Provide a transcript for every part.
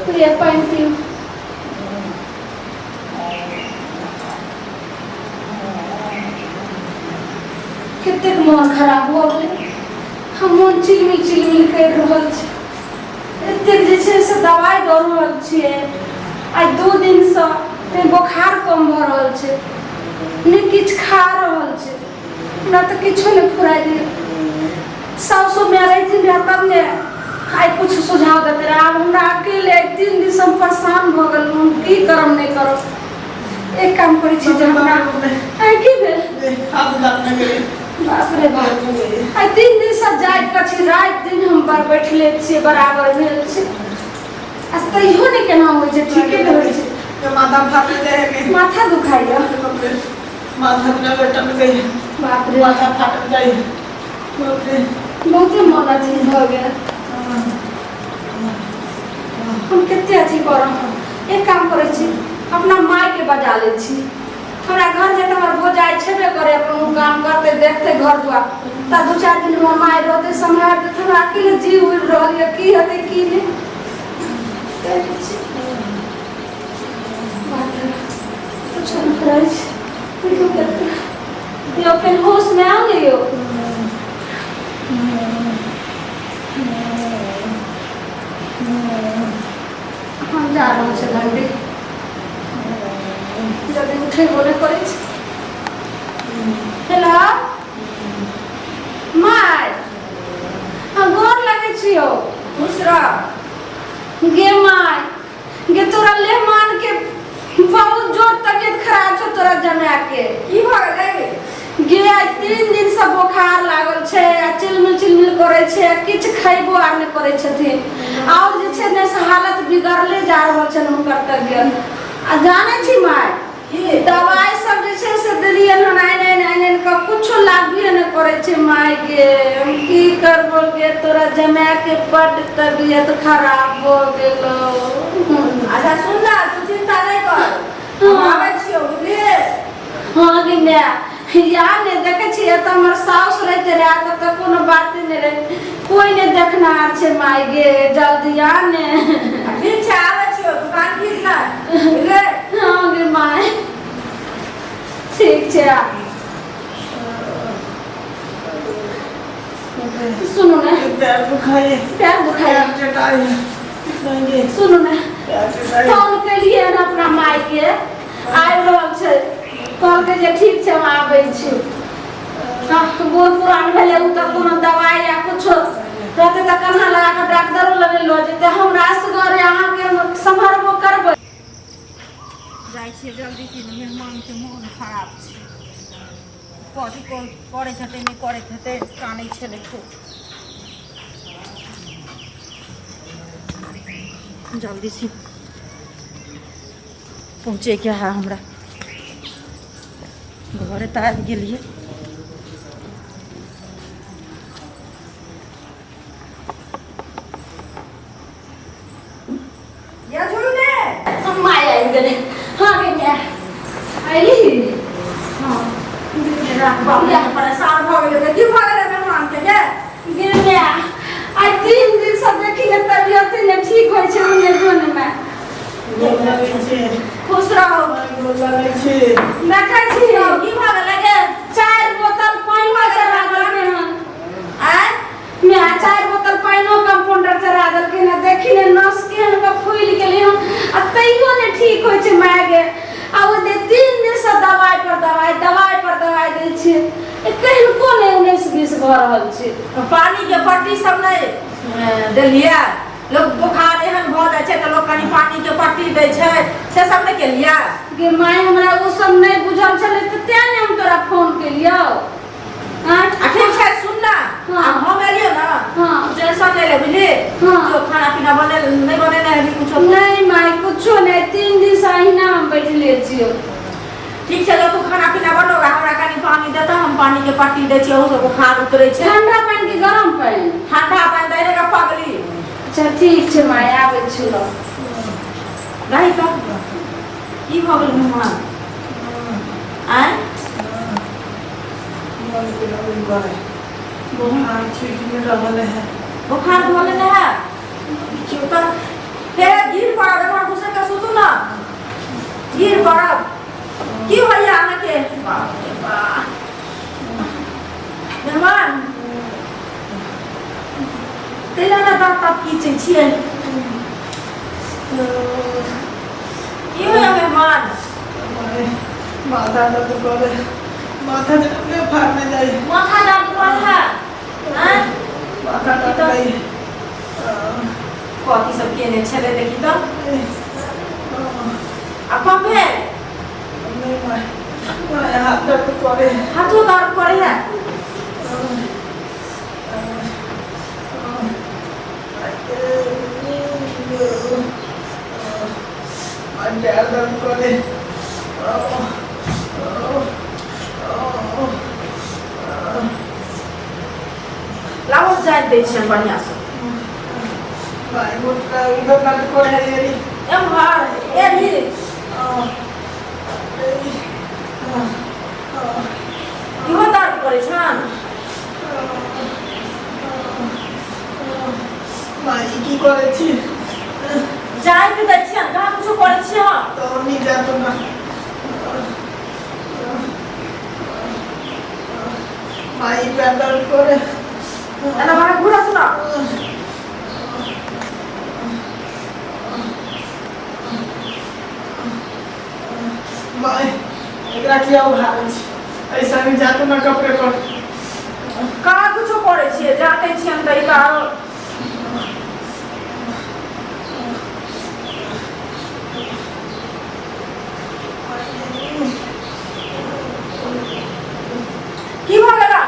लिअ पानि पीउ। कतेक मोन खराब भऽ गेलै, हम मोन चिलमिल चिलमिल करि रहल छी। एतेक जे छै से दवाइ दऽ रहल छियै आइ 2 दिनसँ, नहि बोखार कम भऽ रहल छै, नहि किछु खा रहल छै। हमरा तऽ किछो नहि फुराइ दियै। सासु माय रहिथिन रहए तब ने आइ किछु सुझाव देते रहए। आब हमरा अकेले आइ 3 दिनसँ हम परेशान भऽ गेलहुँ। हम की करब नहि करब? एक काम करै छी जे हमरा आइ की भेल? बाप रे बाप, आइ 3 दिनसँ जाइत कऽ छी, राति दिन हम बड़ बैठले छियै, बराबर भेल छै आ तैयो नहि केना होइ छै, ठीके नहि होइ छै। माथा फाटि जाइ। माथा दुखाइया। माथा बिना टन गई। बाप रे, माथा फाटल जाइ, बाप रे। बहुते मन अथी भऽ गेल। हम कते अथी करब? एक काम करै छी, अपना मायके बजा लै छी। हमरा घर जे हमर भौजाइ छेबे करे, अपन ओ काम करते, देखते घर दुआर। तऽ 2-4 दिन हमर माय रहते, सम्हार देते। हमरा अकेले जीव उड़ि रहल यऽ, की हेतै की नहि। बाप रे, कुछो नहि करै छै। देखियौ कते यौ, फेर होशमे आउ ने यौ। हम जा रहल छै घंटी, जल्दी उठेबो नहि करै छै। हेलो my, हम गोर लगै छियौ। खुश रह। गे my गे, तोरा लेहमान के बहुत जोर तबियत खराब छौ, तोरा जमाय के। की भऽ गेलै? गे, आइ 3 दिन से बोखार लागल छै आ चिलमिल चिलमिल करै छै आ किछु खैबो आर नहि करै छथिन। आओर जे छै ने से हालत बिगड़ले जा रहल छनि हुनकर तबियत। आ जानै छी माय? की? दवाइ सब जे छै से देलियनि हन आनि आनि आनि आनि कऽ, कुछो लागुए नहि करै छै। माय गे, हम की करबो गे? तोरा जमाय के बड्ड तबियत खराब भऽ गेलौ। अच्छा सुन ना, तू चिंता नहीं कर, हम आबै छियौ, बुझलियै? हँ गे माय, या ने देखै छियै तऽ हमर साउस रहिते रहए तब तऽ कोनो बाते नहि रहै। कोइ नहि देखनहार छै। माय गे, जल्दी आ ने। ठीक छै, आबै छियौ, दुकान खींच ना, बुझलियै? हँ गे माय, ठीक छै, आ। सुनू ने। पैर दुखाइए। पैर दुखाइए। पैर चटाइए। सुनू ने। पैर चटाइए। फोन केलियै हन अपना मायके, आबि रहल छै। कहलकै जे ठीक छै, हम आबै छी। हँ, बूढ़ पुरान भेलै ओ तऽ कोनो दवाइ या कुछो रहतै तऽ कन्हा लगा कऽ डॉक्टरो लग लऽ जेतै। हमरा असगरे अहाँके हम सम्हारबो करबै। जाइ छियै जल्दी से, मेहमानके मोन खराब छै। कथी करैत हेतै, नहि करैत हेतै, कानै छलै खूब। जल्दी से पहुँचैके है हमरा घरे। तऽ आबि गेलियै। या झुलने। माय आबि गेलै। हँ गे माय, अयली? हँ। बाप रे, परेशान भऽ गेलै। की भऽ गेलै मेहमानके गे? गे माय, आइ 3 दिनसँ देखी ने, तबियत नहि ठीक होइ छै ओने जोनमे। गोर लगै छी। खुश रहू। गोर लगै छी। देखै छी। की भऽ गेलै गे? 4 बोतल पानिओ चढ़ा देलकै हन। आँय? माय, 4 बोतल पानिओ कम्पाउंडर चढ़ा देलकै हन। देखी ने, नस केहन के फूलि गेलै हन आ तैयो नहि ठीक होइ छै। माय गे, आ ओ जे 3 दिनसँ दवाइ पर दवाइ, दवाइ पर दवाइ दै छियै, कहिनको नहि 19-20 भऽ रहल छै। पानी के पट्टी सब नहि देलियै? लोक बोखार एहन भऽ जाइ छै तऽ लोक कनि पानी के पट्टी दै छै, से सब नहि केलियै? गे माय, हमरा ओ सब नहि बुझल छलै तऽ तें ने हम तोरा फोन केलियौ। आँय? आ ठीक छै, सुन ना। हाँ। आब हम एलियौ ना। हाँ। तू टेंशन नहि ले, बुझली? हाँ। जो खाना पीना बने नहि बनेने हेबी कुछो? नहि माय, कुछो नहि। 3 दिन से अहिना हम बैठले छियौ। ठीक छै, जब तू खाना पीना बनोगा, हमरा कनि पानी देता, हम पानी के पट्टी दै छियै, ओहू से बोखार उतरै छै। ठंडा पानि कि गरम पानि? ठंडा पानि दै रे पगली। अच्छा ठीक छै माय, आबै छियौ। रही तऽ की भऽ गेल मेहमान? आँय? मन के लगै करे, बोखार छूटि नहि रहल है। बोखार भऽ गेल है? की होइया अहाँके? बाप रे बाप। मेहमान तेला ना दाँत ताँत खींचै छियै। की होइया मेहमान? माथा दर्द करे, माथा दर्द फाड़ने जाए। माथा दर्द करे है? आँय? माथा दर्द करे। कथी सब केने छलै देखी तऽ। आ कम भेल? नहीं माय, माय हाथ दर्द करे। हाथो दर्द करे है? पैर दर्द करे। लाबो जाइत दै छियनि बढ़िआँसँ। माय घुटना उधर दर्द करे है। एम्हर एही इहो दर्द करै छनि? माय की करे छी? जाइत दै छियनि। कहाँ कुछो करै छियै हम? तो नहीं जातो ना। माई पैर दर्द करे। एना बाहर घुरत ना। माय एकरा किया उघारै छी? ऐसा भी जातो ना कपड़े पर। कहाँ कुछो करै छियै? जाते छियनि तऽ ई तऽ आरो की भऽ गेला?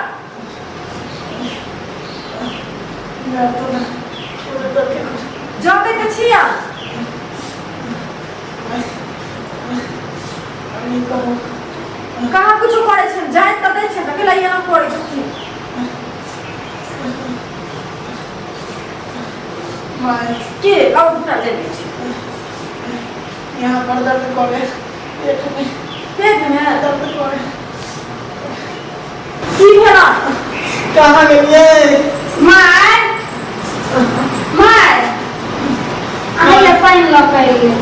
जातो ना पूरे दर्द करे। जाते तऽ छियै। नहीं करो। कहाँ कुछो करै छियनि? जाइत तऽ दै छियनि तऽ केला एना करै छथिन? माय के लाउ घुटा जाइत दै छी। यहाँ पर दर्द करे पेट में। पेटमे दर्द करे। की भेला? कहाँ गेलियै? My, my, अहाँ लए पानि लऽ कऽ एलियै।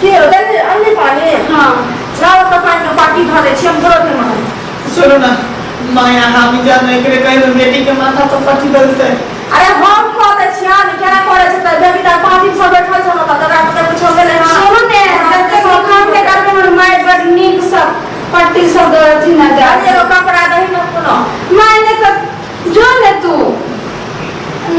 के दै अनली पानी? हँ। लाउ तऽ पानिके बाटी धऽ दै छी हम तुरन्त में। सुनो ना माया, हम जान एकरे कहि बेटी के माथा पर पट्टी दलते। अरे हम कह दै छियनि केना करै छै तऽ बेटी तऽ 5 दिन सँ बैठल छौ तऽ तकरा पता कुछो भेलै हँ? सुनू ने, जतेक मखान के करबै हमर माय बड नीकसँ पट्टी सब दऽ देथिन ने। अरे एगो कपड़ा दही ने कोनो। माय ने तऽ जो ने तू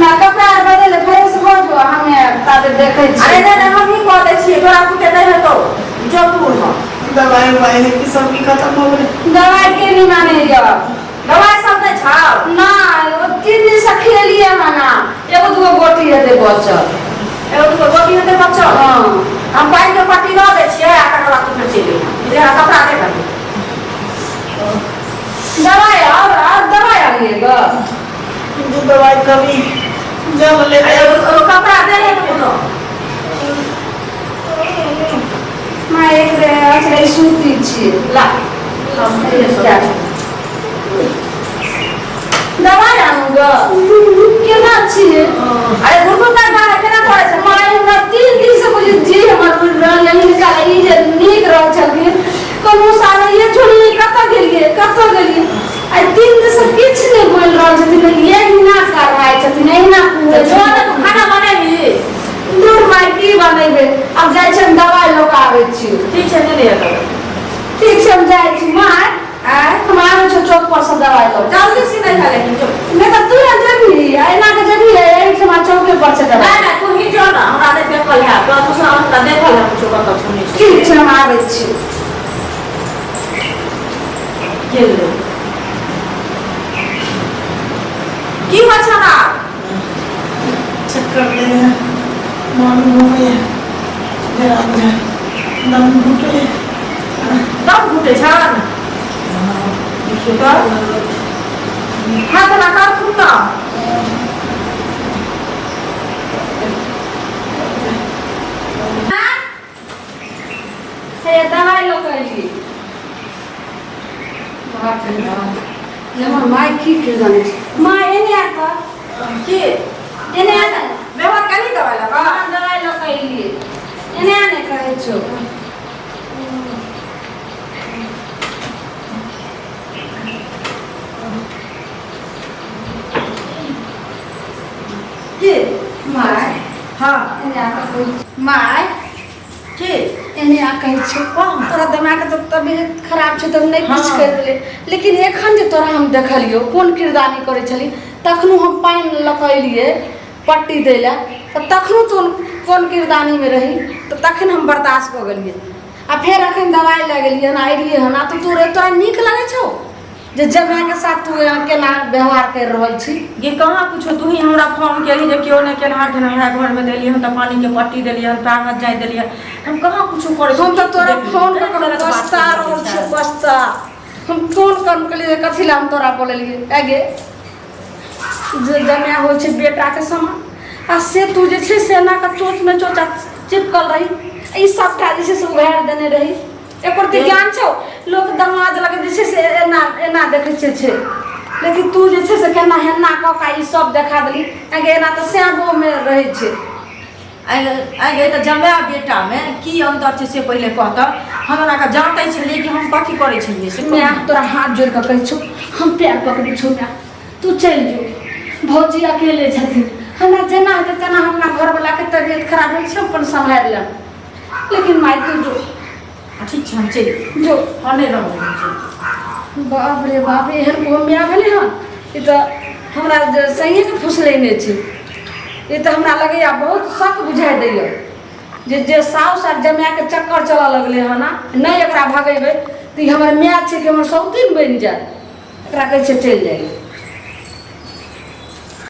ना कपड़ा आर बदल फ्रेश हो जो, हमे ताबे देखै अरे छियै। नहि नहि, हमही कह दै छियै, तोरा पुते नहि हेतौ, जो तू उठ। दवाई उवाई है कि सब की खत्म हो गए? दवाई के नहीं माने य। दवाई सब नहि छौ? ना, ओ 3 दिन से खेलिए हना, एगो दूगो गोटी हेतै बचल। एगो दूगो गोटी हेतै बचल? हँ। हम पानिके पट्टी दऽ दै छियै आ तकर बाद तू फेर चलि अइहें। कपड़ा दे कनी। दवाई और दवाई आनिए ग। जो दवाई कभी जब ले। अरे एगो एगो कपड़ा दे ने कोनो। माय एक रे असरे सूती छियै। ला हम दवाई आनू ग। केना छियै? अरे घुरघुर कर बाहर केना करै छै? माय हमरा 3 दिन से बुझि जी हमर उड़ि रहल यऽ। हिनका ई जे नीक रहै छलखिन कोनो साले ये छोड़िए कतऽ गेलियै कतऽ गेलियै, आइ 3 दिन से किछु नहि बोलि रहल छथिन। एहिना कराइ छथिन, एहिना कुहै जो ने छथिन। तू खाना बनेबही? दूर माय, की बनेबै? आब जाइ छी हम दवाइ लऽ कऽ आबै छी। ठीक छै, नहि लिअ तब। ठीक छै, हम जाइ छी माय। आँय? हम आबै छी चौक पर से दवाइ लऽ कऽ। जल्दी सीधे खा लेकिन जो। नहि तऽ तू ने जेबही आ एना कऽ जेबही, एहिठमा चौके पर छै दवाइ। नहि नहि, तू ही जो ना, हमरा नहि देखल है। तोरा ससुर हमरा देखल है कुछो कतऽ सुनै छी। ठीक छै, हम आबै छी। गेलो। की होइ छौ ना? चक्कर ले है, मन घूमे जरा बुझाय दम घुटे। दम घुटे छन? देखियौ तऽ हाथ ना करथुन ना। हे, दवाइ लऽ कऽ एलियै। बाप रे बाप, हमर माय की के जानै छै। माय एने आ कऽ। की? एने आ ने। मेहमान कनी दवाइ लऽ कऽ? हाँ, दवाइ लऽ कऽ एलियै। एने आ ने कहै छौ। के माय हाँ एने आके कहै माय के एने आ कहै छै तोरा दिमाग तऽ तबियत खराब छै तऽ नहि किछु हाँ। करि देलै लेकिन एखन जे तोरा हम देखलियौ कोन किरदानी करै छली तखनो हम पानि लऽ कऽ एलियै पट्टी दै लए तऽ तखनो तू कोन किरदानीमे रही तऽ तखन हम बर्दाश्त कऽ गेलियै आ फेर एखन दवाइ लए गेलियै हन एलियै हन आ तऽ तोरे तोरा नीक लगै छौ जे जमाइके साथ तू यहाँ केना व्यवहार करि रहल छी। गे कहाँ कुछो, तू ही हमरा फोन केलही जे केओ नहि केनहार हमरा घरमे देलियै हन तऽ पानिके पट्टी देलियै हन, कागज जाय देलियै हम कहाँ कुछो करै छी। हम तऽ तोरा फोन कऽ कऽ गलत बात पछता करै रहल छी। छियौ, पछता। हम फोन कम केलियै कथी लए हम तोरा बोलेलियै आगे जे जमाइ होइ छै बेटाके समान आ से तू जे छै से एना कऽ चोचमे चोचा चिपकल रही, ई सबटा जे छै से उघारि देने रही। एकर तऽ ज्ञान छौ, लोक दमाद लग जे छै से एना एना देखै छै छै, लेकिन तू जे छै से केना हेना कऽ कऽ ई सब देखा देली। आगे एना तऽ सैबोमे रहै छै। आइ तऽ जमाय बेटामे की अन्तर छै से पहिले कहतऽ। हम एना कऽ जाँतै छलियै कि हम कथी करै छलियै से माय, तोरा हाथ जोड़ि कऽ कहै छौ, हम पैर पकड़ै छौ माय, तू चलि जो, भौजी अकेले छथिन। हमरा जेना हेतै तेना, अपना घरवलाके तबियत खराब भेल छै, अपन सम्हारि लेब, लेकिन माय तू जो। ठीक छै, हम चलि जो। हम नहि रहबै, हम चलि। बाप रे बाप, एहन कोनो माय भेलै हन? ई तऽ हमरा जे सहिएके फुसलेने छै। ई तऽ हमरा लगैए बहुत शक बुझाइ दैए जे जे साउस आर जमायके चक्कर चलऽ लगलै हन। आ नहि एकरा भगेबै तऽ ई हमर माय छै कि हमर सौतीन बनि जायत? एकरा कहै छै चलि जाइ।